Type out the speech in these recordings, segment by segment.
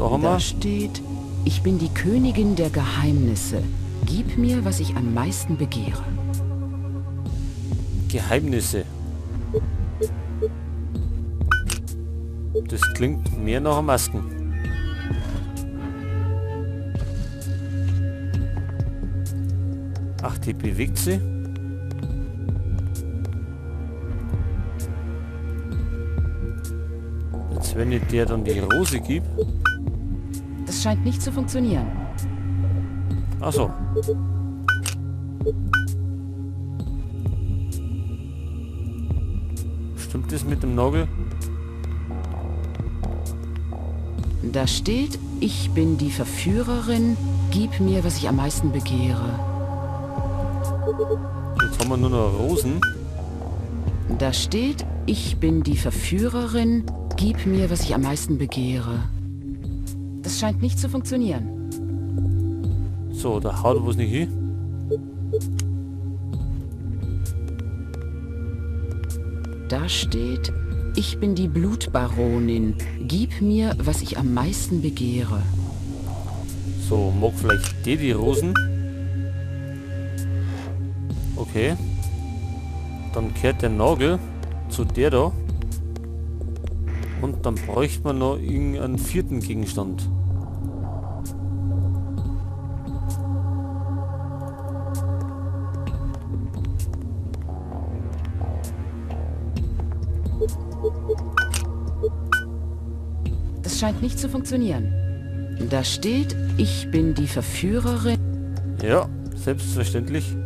Da haben wir. Da steht, ich bin die Königin der Geheimnisse. Gib mir, was ich am meisten begehre. Geheimnisse. Das klingt mehr nach Masken. Ach, die bewegt sie. Jetzt, wenn ich der dann die Rose gebe. Das scheint nicht zu funktionieren. Ach so. Stimmt das mit dem Nagel? Da steht, ich bin die Verführerin, gib mir, was ich am meisten begehre. Jetzt haben wir nur noch Rosen. Da steht, ich bin die Verführerin, gib mir, was ich am meisten begehre. Das scheint nicht zu funktionieren. So, da haut was nicht hin. Da steht, ich bin die Blutbaronin. Gib mir, was ich am meisten begehre. So, mag vielleicht die Rosen. Okay. Dann kehrt der Nagel zu der da. Und dann bräuchte man noch irgendeinen vierten Gegenstand. Das scheint nicht zu funktionieren. Da steht, ich bin die Verführerin. Ja, selbstverständlich.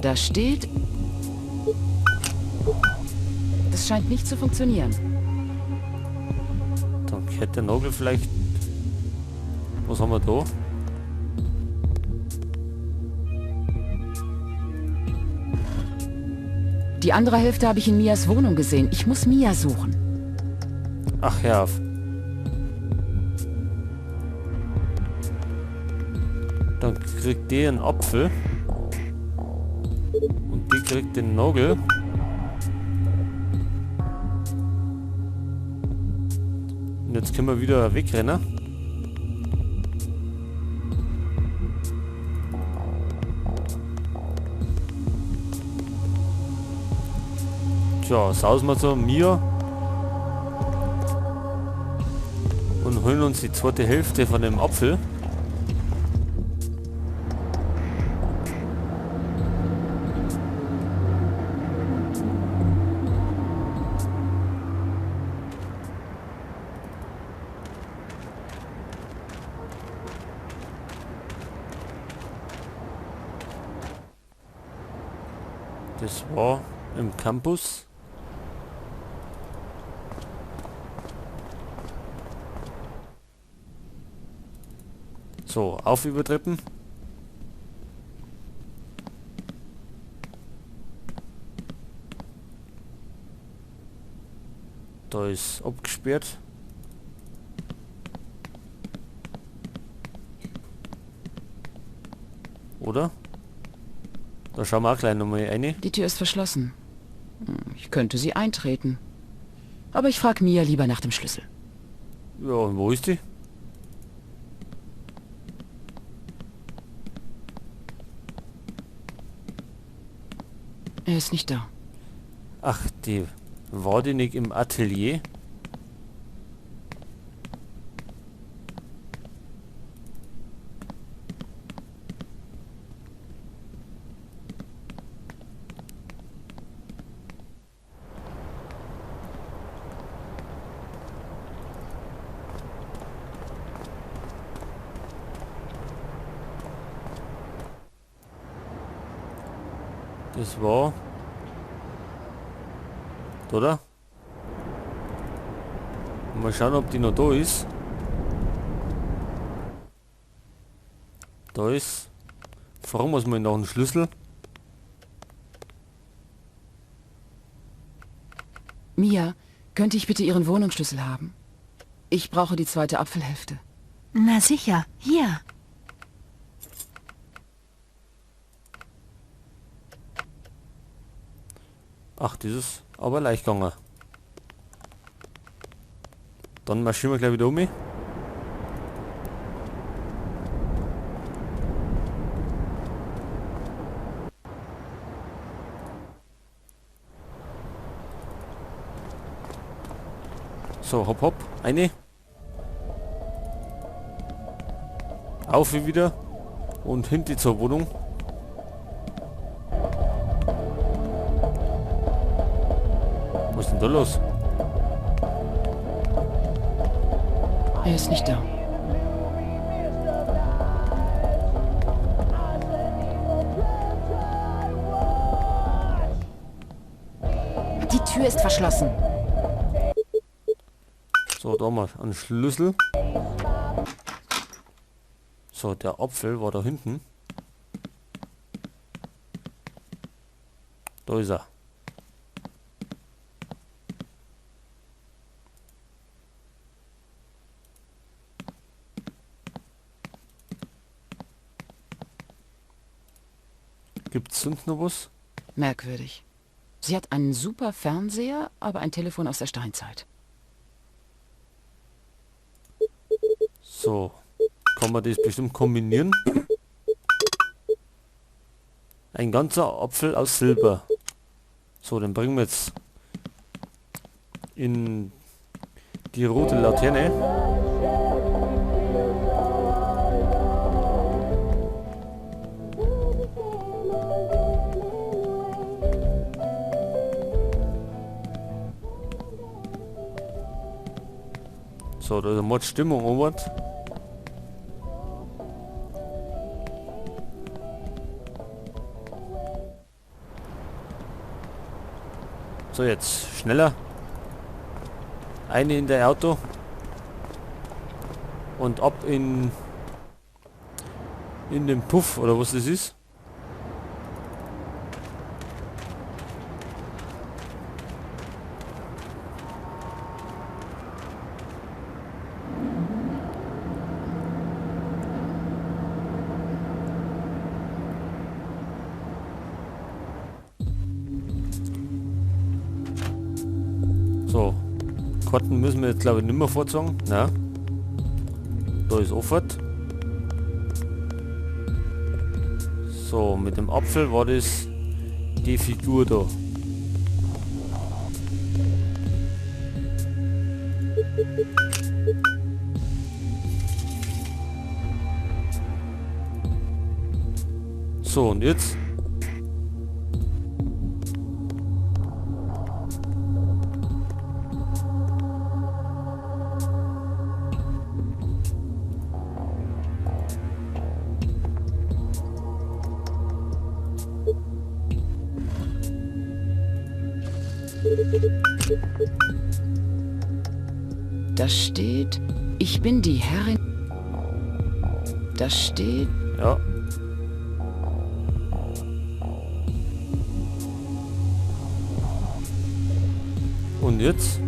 Da steht... Das scheint nicht zu funktionieren. Dann kehrt der Nagel vielleicht... Was haben wir da? Die andere Hälfte habe ich in Mias Wohnung gesehen. Ich muss Mia suchen. Ach ja. Dann kriegt die einen Apfel. Und die kriegt den Nagel. Und jetzt können wir wieder wegrennen. Tja, sausen wir zu Mia und holen uns die zweite Hälfte von dem Apfel. Das war im Campus. So, auf über Treppen. Da ist abgesperrt. Oder? Da schauen wir auch gleich nochmal rein. Die Tür ist verschlossen. Ich könnte sie eintreten. Aber ich frag Mia lieber nach dem Schlüssel. Ja, und wo ist die? Er ist nicht da. Ach, die war die nicht im Atelier? Das war... Oder? Mal schauen, ob die noch da ist. Da ist... Fragen wir mal nach dem Schlüssel. Mia, könnte ich bitte Ihren Wohnungsschlüssel haben? Ich brauche die zweite Apfelhälfte. Na sicher, hier. Ach, dieses aber leicht gegangen. Dann marschieren wir gleich wieder um. So, hopp hopp, eine. Auf wieder und hinter zur Wohnung. Was ist denn da los? Er ist nicht da. Die Tür ist verschlossen. So, da mal einen Schlüssel. So, der Apfel war da hinten. Da ist er. Gibt's sonst noch was? Merkwürdig. Sie hat einen super Fernseher, aber ein Telefon aus der Steinzeit. So, kann man das bestimmt kombinieren. Ein ganzer Apfel aus Silber. So, den bringen wir jetzt in die rote Laterne. So, da ist eine Mordstimmung, oder? So, jetzt schneller. Eine in der Auto. Und ab in den Puff, oder was das ist. So, Karten müssen wir jetzt glaube ich nicht mehr vorzeigen. Na, da ist Offert. So, mit dem Apfel war das die Figur da. So, und jetzt? Da steht, ich bin die Herrin. Da steht... Ja. Und jetzt?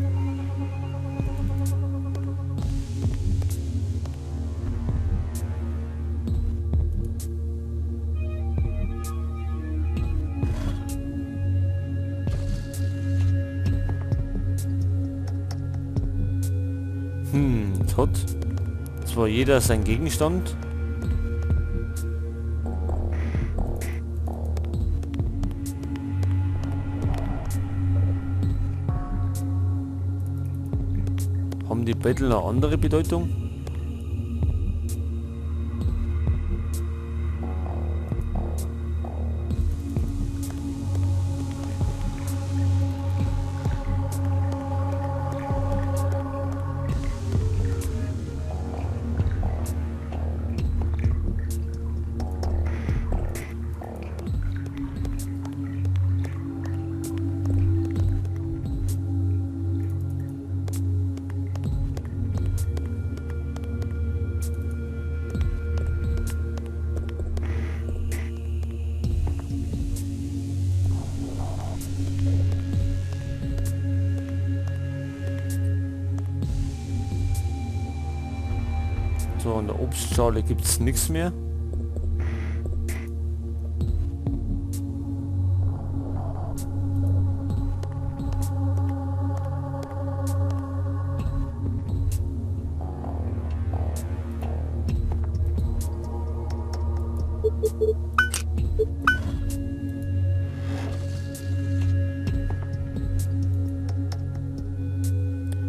Jetzt hat zwar jeder seinen Gegenstand. Haben die Bettel eine andere Bedeutung? So, an der Obstschale gibt es nichts mehr.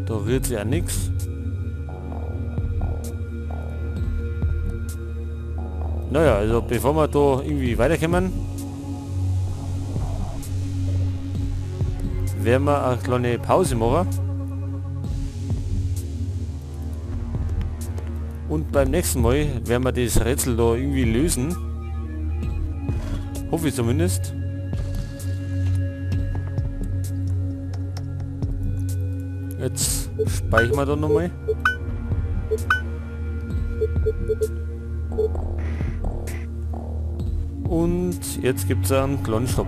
Da rührt sich ja nichts. Naja, also bevor wir da irgendwie weiterkommen, werden wir eine kleine Pause machen. Und beim nächsten Mal werden wir das Rätsel da irgendwie lösen. Hoffe ich zumindest. Jetzt speichern wir da nochmal. Und jetzt gibt's einen kleinen Stopp.